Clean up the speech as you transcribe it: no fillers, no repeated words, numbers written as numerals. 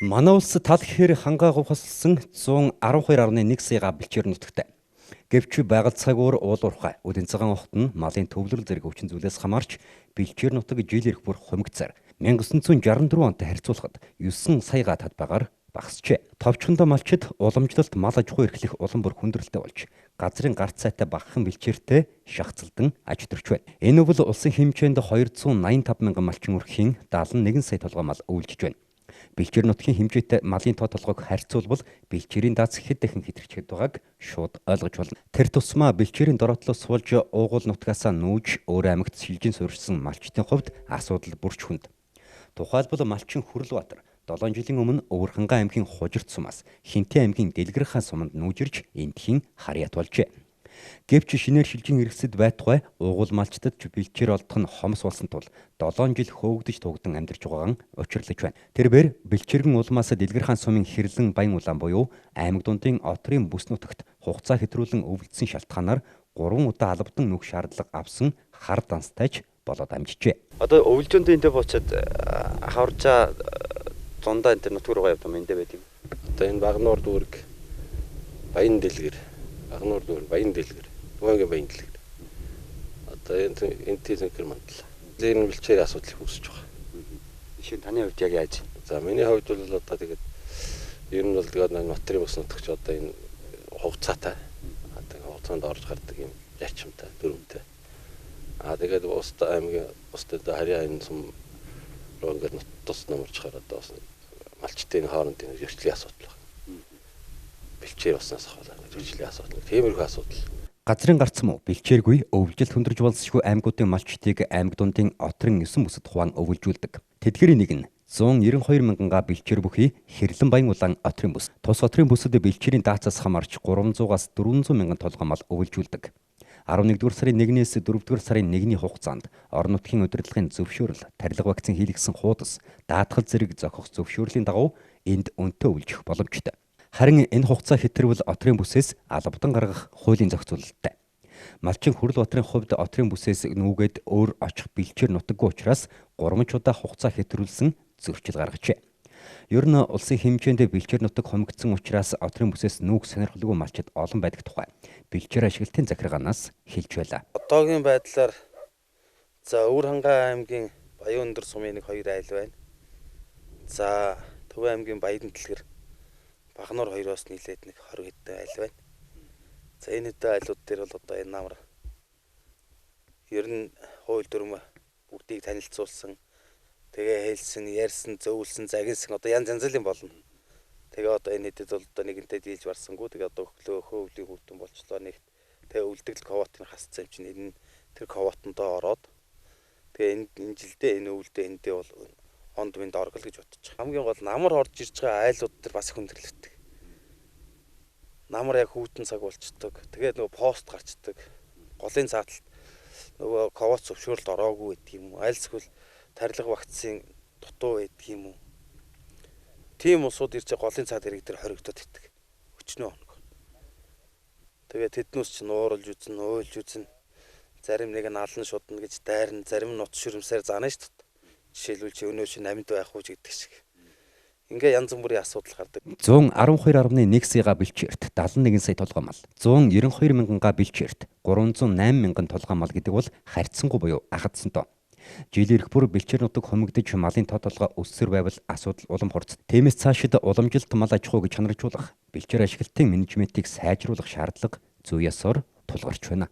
Манай улс тал гэхээр хангаа говхослсон 112.1 сая бэлчээр нутагтай. Гэвч байгаль цагуур уул уурхай, үдэн цагаан огт нь малын төвлөрөл зэрэг өвчин зүйлээс хамаарч бэлчээр нутаг жил ирэх бүр хумигдсаар 1964 онтой харьцуулахад 9 саяга татбагаар багасжээ. Товчхондоо малчид уламжлалт мал аж ахуй эрхлэх улам бүр хүндрэлтэй болж газрын гарц сайтай багахан бэлчээртэй шахацалдан аж төрч байна. Энэ өвөл улсын хэмжээнд 285 мянган малчин өрхийн 71 сая толгой мал өвлжиж байна. Бэлчээр нутгийн хэмжээтэй малын тоо толгойг харьцуулбал бэлчээрийн дац хэд дахин хэтэрчээд байгааг шууд ойлгож болно. Тэр тусмаа бэлчээрийн дороотлоос суулж уугуул нутгаасаа нүүж өөр аймагт шилжин суурьшсан малчдын хувьд асуудал бүрч хүнд. Тухайлбал малчин Хүрлбаатар 7 жилийн өмнө Өвөрхангай аймгийн Хужирт сумаас Хинтээ аймгийн Дэлгэрхаан суманд нүүжирч эндхийн харьяат болжээ. Гэвч шинээр шилжин иргэсэд байтугай уугуул малчдад ч бэлчээр олдох нь хомс болсон тул 7 жил хөөгдөж тугдан амьдарч байгаагаа учирлаж байна. Тэрбээр бэлчээргэн улмаас Дэлгэрхаан сумын хэрлэн баян улаан буюу аймаг дундын отрын бүс нутагт хугацаа хэтрүүлэн өвлөдсөн шалтгаанаар 3 удаа албадан нүх шаардлага авсан хар данстайч болоод амжижээ. Одоо өвлжөндөө эндээ буучаад хаваржаа зундаа энэ нутг руугаа явдаг юм эндээ байт юм. Одоо энэ Багнуур дүүрэг, Баян дэлгэр, Багнуур дүүрэг, Баян дэлгэр, Түгангийн Баян дэлгэр. Одоо энэ тэнхэр мандлаа. Энэ бэлчээрийн асуудал их үүсэж байгаа. Жишээ нь таны хувьд яг яаж? За миний хувьд бол одоо тэгээд ер нь бол тэгээд Нотрын бүс нутагч одоо энэ хугацаатай. Одоо хугацаанд орж гардаг юм зарчимтай, дүрмтэй. Аа тэгээд ус аймгийн ус одоо харьяа энэ сум руу ингээд тус номорч хараад одоо бас малчдын хоорондын зөрчлийн асуудал байна. Бэлчээр уснаас ахвал зөрчлийн асуудал. Тиймэрхүү асуудал. Газрын гарц муу бэлчээргүй өвлжилт хүндэрж болсшгүй аймагуудын малчдыг аймаг дундын отрын 9 бүсэд хуваан өвлжүүлдэг. Тэдгэрийн нэг нь 192 мянган га бэлчээр бүхий Хэрлэн баян улаан отрын бүс. Тус отрын бүсэд бэлчээрийн даацаас хамаарч 300-аас 400 мянган толгой мал өвлжүүлдэг. 11-р сарын 1-ээс 4-р сарын 1-ний хугацаанд орон нутгийн удирдлагын зөвшөөрөл, тарилга вакцин хийлгэсэн хуудас, даатгал зэрэг зохих зөвшөөрлийн дагуу энд өнтөө өвлжих боломжтой. Харин энэ хугацаа хэтэрвэл отрын бүсээс албадан гаргах хуулийн зохицуулалттай. Малчин Хүрлбаатарын хувьд отрын бүсээс нүүгээд өөр очих бэлчээр нутаггүй учраас 3 удаа хугацаа хэтрүүлсэн зөрчил гаргажээ. Ер нь улсын хэмжээнд бэлчээр нутаг хумигдсан учраас отрын бүсээс нүүх сонирхолгүй малчид олон байдаг тухай бэлчээр ашиглалтын захиргаанаас хэлж байлаа. Одоогийн байдлаар за Өвөрхангай аймгийн Баян өндөр сумын нэг 2 айл байна. За Төв аймгийн Баян дэлгэр Багнуур 2-оос нийлээд нэг 20 хэдэн айл байна. За энэ хэдэн айлууд дээр бол одоо энэ намар ер нь хууль дүрм бүгдийг танилцуулсан, тэгээ хэлсэн, ярьсан, зөвлөсөн, загинсан одоо янз янз юм болно. Тэгээ одоо энэ хэдэд бол одоо нэгэнтээ дийлж барсангүй. Тэгээ одоо өглөө өвлийн хүүтэн болчлоо нэгт. Тэгээ үлдэгдэл квотын хасцсан юм чинь энэ тэр квотондоо ороод тэгээ энэ жилдээ энэ өвөлдөө эндээ бол онд минь оргол гэж бодож байгаа. Хамгийн гол намар орж ирж байгаа айлууд дээр бас хүндрэлтэй. Намар яг хүүтэн цаг болчдөг. Тэгээд нөгөө пост гарчдаг. Голын цааталт нөгөө квот зөвшөөрөлд ороогүй гэдэг юм уу? Аль эсвэл тарилга вакцины дутуу байдаг юм уу? Тийм улсууд ирж голын цаад хэрэг дээр хоригдоод итдэг. Өчнөө хоног. Тэгээ тэднүүс чинь ууралж үзнэ, уйлж үзнэ. Зарим нэг нь алан шудна гэж дайрна, зарим нь нут шүрмсээр заана шүү дээ. Жишээлбэл чи өнөө чи намд байх уу гэдэг шиг. Ингээ янз бүрийн асуудал гардаг. 112.1 сая бэлчээрт 71 сая толгой мал, 192 мянган га бэлчээрт 308 мянган толгой мал гэдэг бол харьцангуй буюу ахадсан тоо. Жил ирэх бүр бэлчээр нутаг хумигдаж малын тоо толгой өссөр байвал асуудал улам хурц. Тиймээс цаашид уламжилт мал аж ахуйг чанаржуулах, бэлчээр ашиглалтын менежментийг сайжруулах шаардлага зүй ёсоор тулгарч байна.